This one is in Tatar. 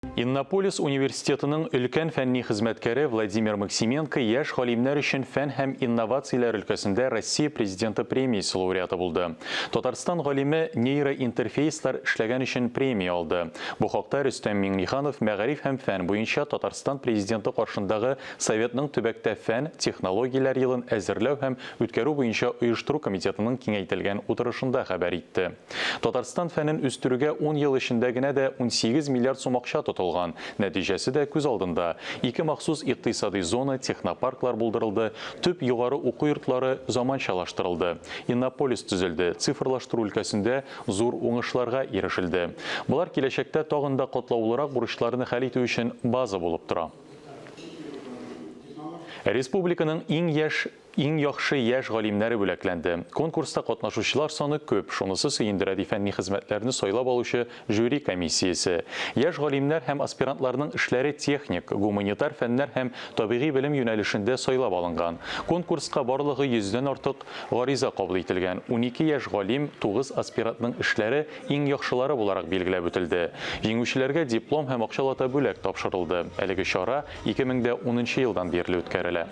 Иннополис университетының өлкән фәнни хезмәткәре Владимир Максименко яшь галимнәр өчен фән һәм инновацияләр өлкәсендә Россия Президенты премиясе лауреаты булды. Татарстан галиме нейроинтерфейслар эшләгән өчен премия алды. Бу хакта Рөстәм Миңнеханов мәгариф һәм фән буенча Татарстан Президенты каршындагы Советның төбәктә фән, технологияләр елын әзерләү һәм үткәрү буенча оештыру комитетының киңәйтелгән утырышында хәбәр итте. Татарстан фәнен үстерүгә ун ел эчендә генә дә 18 миллиард сум акча тотылган. Нәтиҗәсе дә күз алдында. Ике махсус икътисадый зона, технопарклар булдырылды, төп югары уку йортлары заманчалаштырылды. Иннополис төзелде, цифрлаштыру өлкәсендә зур уңышларга ирешелде. Болар киләчәктә тагын да катлаулырак бурычларны хәл итү өчен база булып тора. Республиканың иң яшь Иң яхшы яшь галимнәре бүләкләнде. Конкурста катнашучылар саны күп, шунысы сөендерә, ди фәнни хезмәтләрне сайлап алучы жюри комиссиясе. Яшь галимнәр һәм аспирантларның эшләре техник, гуманитар фәннәр һәм табигый белем юнәлешендә сайлап алынган. Конкурска барлыгы йөздән артык гариза кабул ителгән. 12 яшь галим, 9 аспирантның эшләре иң яхшылары буларак билгеләп үтелде. Җиңүчеләргә диплом һәм акчалата бүләк тапшырылды. Әлеге чара 2010 елдан бирле үткәрелә.